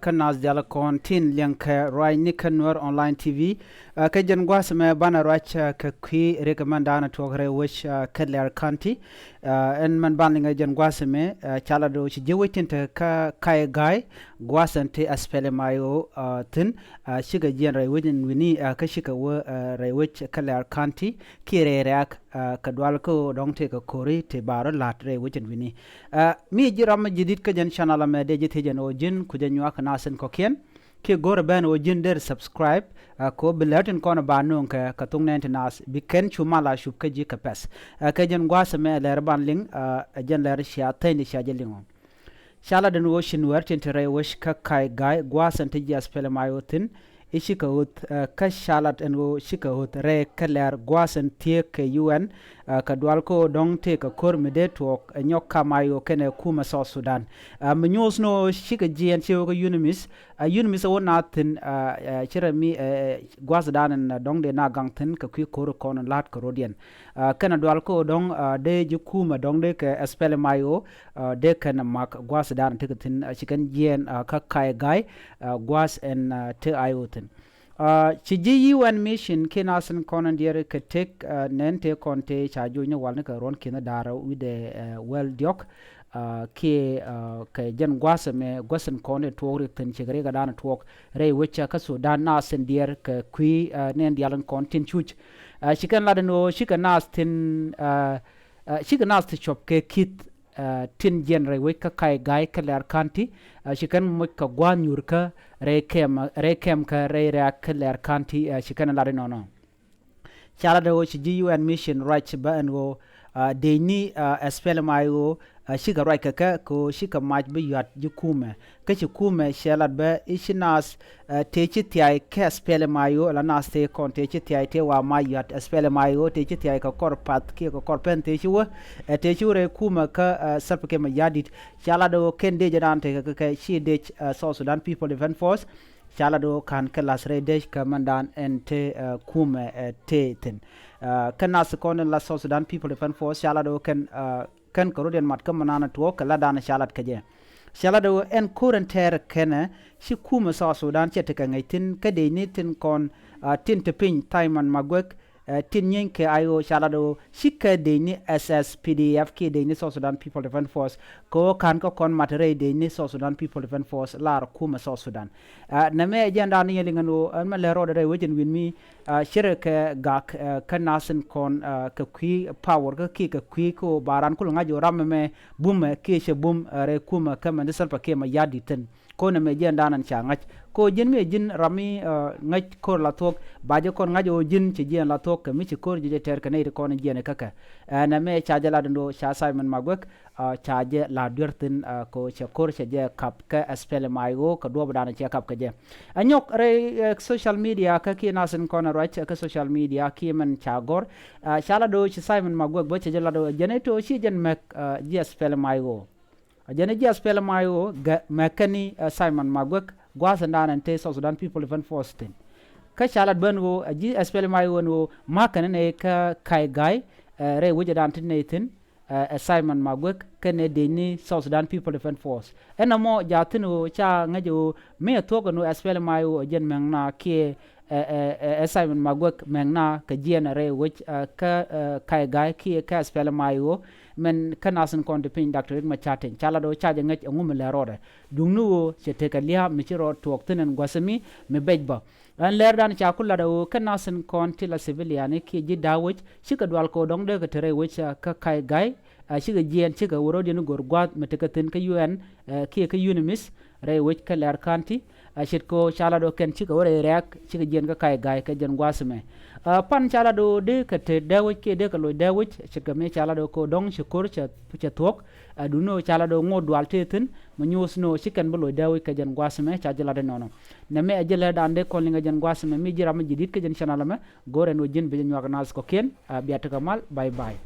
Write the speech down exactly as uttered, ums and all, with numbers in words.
Kä naath diaal kɔn tin liɛŋkɛ ruaacni kä Nuer Online T V. Kä jɛn gua̱a̱th mɛ banɛ ruac kɛ kui̱ rikɛ mɛn da̱a̱n tuɔɔk rɛy wec kä Leer County. Ɛn mɛn ban liŋɛ jɛn gua̱a̱th mɛ, ca lat ɣöö ci ji̱ wec tin te kä Kaigai, gua̱a̱th ɛn te SPLM-IO thi̱n. Cikɛ jiɛn rɛy wec ɛn wi̱ni, kä cikɛ wä rɛy wec kä Leer County kiɛ rɛy rɛ̈ɛ̈k, kɛ dual kä ɣöö dɔ̱ŋ tëëkɛ ko̱ri te ba rɔ la̱t rɛy wec ɛn wi̱ni. Mi ji̱ ram mi ji̱ di̱t kä jɛn channel ɛmɛ, dee ji̱ thiec ɛn ɣöö ji̱n ku jɛ nyuak kɛ naath tin kɔ̱kiɛn. Kiɛ go̱rɛ ben ɣöö ji̱n deri subscribe, kɛ ɣöö bi lɛr tin kɔn ba nööŋ kɛ kɛ thok nɛɛni ti naath bi kɛn cu mal a cup kä ji̱ kɛ pɛ̈th. Kɛ jɛn gua̱a̱th ɛmɛ lɛr ban liŋ, ɛ jɛn lɛr cia thɛnydi cia jɛ liŋ ɔ. Ca lat ɛn ɣöö ci Nuɛɛr tin te rɛy wec kä Kaigai, gua̱a̱th ɛn te ji̱ SPLM-IO thi̱n, i̱ cikɛ ɣöth, kä ca lat ɛn ɣöö cikɛ ɣöth rɛy kä Leer, gua̱a̱th ɛn thiek kɛ U N, kɛ dual kä ɣöö dɔ̱ŋ tëëkɛ ko̱r mi dee tuɔɔk ɛ nyɔk kam IO kɛnɛ kumɛ South Sudan. Mi nyuɔth ni ɣöö cikɛ jiɛɛn ci ɣöö kä UNMISS, UNMISS ɛ wä naath thi̱n, ci rɛ mi gua̱a̱th dan ɛn dɔ̱ŋ dee na gaŋ thi̱n kɛ kui̱ ko̱r kɔn la̱t kɛ rɔ̱diɛn. Kɛnɛ dual kä ɣöö dɔ̱ŋ dee ji̱ kumɛ dɔ̱ŋ dee kɛ SPLM-IO, dee kɛn mak gua̱a̱th dan tekɛ thi̱n, ci kɛn jiɛɛn kä Kaigai, gua̱a̱th ɛn te IO thi̱n. Ci ji̱ U N mission kiɛ naath tin kɔn ɛn diɛɛr kɛ tëk, nɛn te kɔn te ca joc ni wal ni kɛ ruɔ̱n ki̱n da̱rä wi̱dɛ wäl diɔ̱k, kiɛ kɛ jɛn gua̱a̱th ɛmɛ gua̱a̱th tin kɔn te tuɔɔk rik thi̱n, cikɛ rikɛ dan tuɔɔk rɛy wec kä Sudan, naath tin diɛɛr kɛ kui̱ nɛn diaal in kɔn tin cuc. Ci kɛn lat ɛn ɣöö cikɛ naath tin, cikɛ naath ti cuɔp kɛ ki̱th tin jiɛn rɛy wec kä Kaigai kä Leer County, ci kɛn moc kɛ gua̱a̱th nyuur kä rɛy kɛm, rɛy kɛm kä rɛy rɛ̈ɛ̈k kä Leer County, ci kɛn lat inɔnɔ. Ca lat ɣöö ci ji̱ U N mission ruac bä ɛn ɣöö dec ni SPLM-IO cikɛ ruac kɛ kɛ kɛ ɣöö cikɛ mac bi yuat ji̱ kumɛ. Kä ci kumɛ cɛ lat bä i̱ ci naath tëë ci thia̱a̱y kä SPLM-IO, la naath tëë kɔn tëë ci thia̱a̱y tëë wa mac yuat SPLM-IO, tëë ci thia̱a̱y kɛ kɔr path kiɛ kɛ kɔr pɛn tëë ci wä, tëë ci wä rɛy kumɛ kä Salva Kiir Mayardit. Ca lat ɣöö kɛn dec ɛ dan tekɛ kɛ kɛ ci dec South Sudan People Defense Force. Ca lat ɣöö ka̱n kɛ la̱th rɛy dec kä mɛn dan ɛn te kumɛ tëë thi̱n. Kä naath kɔn in la South Sudan People Defense Force ca lat ɣöö kɛn kɛn kɛ rɔ̱diɛn mat kä mɛ naan tuɔɔk kɛ lat dan ca lat kɛ jɛ. Ca lat ɣöö ɛn ko̱r ɛn tɛɛr kɛnɛ ci kumɛ South Sudan cɛ tekɛ ŋäc thi̱n kä dec ni tin kɔn tin te piny Simon Maguek, tin nyieeny kɛ IO, ca lat ɣöö ci kɛ dec ni SSPDF kiɛ dec ni South Sudan People Defense Force kɛ ɣöö ka̱n kä kɔn mat rɛy dec ni South Sudan People Defense Force lar kumɛ South Sudan. Nɛmɛ ɛ jɛn dan ni yɛ liŋ ɛn ɣöö ɛn mɛ lɛ rɔɔdɛ rɛy wec ɛn wi̱n mi Ci rɛ kɛ gak kä nath in kɔn kɛ kui̱ power kä kiɛ kɛ kui̱ kä ɣöö ba ran kulɛ ŋa̱c ɣöö ram ɛmɛ bumɛ kiɛ cɛ bum rɛy kumɛ kä mɛn ti Salva Kiir Mayardit thi̱n. Kɔn ɛmɛ jiɛn dan ɛn ca ŋa̱c. Kɛ ɣöö ji̱n mi ɛ ji̱n ram mi ŋäc ko̱r la thuɔ̱k, ba jɛ kɔn ŋa̱c ɣöö ji̱n ci jiɛn la thuɔ̱k kɛ mi ci ko̱r ji̱ jɛ tɛr kɛ nɛy ti kɔn jiɛn kä kɛ. Ɛn ɛmɛ ca jɛ lat ɛn ɣöö ca Simon Maguek ca jɛ la duer thi̱n kɛ ɣöö cɛ ko̱r cɛ jɛ kap kä SPLM-IO kɛ duɔ̱ɔ̱p dan cɛ kap kɛ jɛ. Anyɔk rɛy social media kä kiɛ nath in kɔn ruac kä social media kiɛ mɛn ca gɔ̱r. Ca lat ɣöö ci Simon Maguek bä cɛ jɛ lat ɣöö jɛn ito ci jɛn mɛk ji̱ SPLM-IO. Jɛn ji̱ SPLM-IO mɛk kɛn ni Simon Maguek gua̱a̱th in dan ɛn te South Sudan People Defense Force thi̱n. Kä ca lat bä ɛn ɣöö ji̱ SPLM-IO ɛn ɣöö ma̱k kɛn ni kä Kaigai rɛy wecɛ dan ti nɛy thi̱n. Ɛ Simon Maguek kɛnɛ dec ni South Sudan People Defense Force. Ɛn ɛmɔ jaathin ɣöö ca ŋäc ɣöö mi ɛ thuɔ̱k ɛn ɣöö SPLM-IO ɛ jɛn mɛŋna kiɛ ɛ Simon Maguek mɛŋna kɛ jiɛn ɛ rɛy wec kä Kaigai kiɛ kä SPLM-IO. Mɛn kä nath in kɔn ti piny Doctor Riek Machar Teny ca lat ɣöö ca jɛ ŋäc ɛŋu mi lɛ rɔɔdɛ. Duŋni ɣöö cɛ tekɛ lia̱a̱ mi ci rɔɔd tuɔɔk thi̱n ɛn gua̱th ɛmi mi bɛc bä. Ɛn lɛr dan ca ku lat ɛ ɣöö kä nath in kɔn ti la civilian kiɛ ji̱ da̱wec cikɛ dual kɛ ɣöö dɔ̱ŋ dee kɛ te rɛy wec kä Kaigai. Cikɛ jiɛɛn cikɛ wä ro̱diɛn i̱ go̱r gua̱a̱th mi tekɛ thi̱n kä U N kiɛ kä UNMISS rɛy wec kä Leer County. Ce̱tkɛ ɣöö ca lat ɣöö kɛn cikɛ wä rɛy rɛ̈ɛ̈k cikɛ jiɛɛn kä Kaigai kɛ jɛn gua̱a̱th ɛmɛ. Pan ca lat ɣöö dee kɛ te da̱wec kiɛ dee kɛ loc da̱wec ce̱tkɛ mi ca lat ɣöö kɛ ɣöö dɔ̱ŋ ci ko̱r cɛ thuɔ̱k. Duŋni ɣöö ca lat ɣöö ŋot dual tëë thi̱n mi nyuuth ni ɣöö ci kɛn bi loc da̱wec kɛ jɛn gua̱a̱th ɛmɛ ca jɛ lat inɔnɔ. Nɛmɛ ɛ jɛ lɛ dan dee kɔn liŋ ɛ jɛn gua̱a̱th ɛmɛ mi ji̱ ram mi ji̱ di̱t kä jɛn channel ɛmɛ. Go̱rɛ ni ɣöö ji̱n bi jɛ nyuak nath kɔ̱kiɛn. Bia tekɛ mal, bye bye.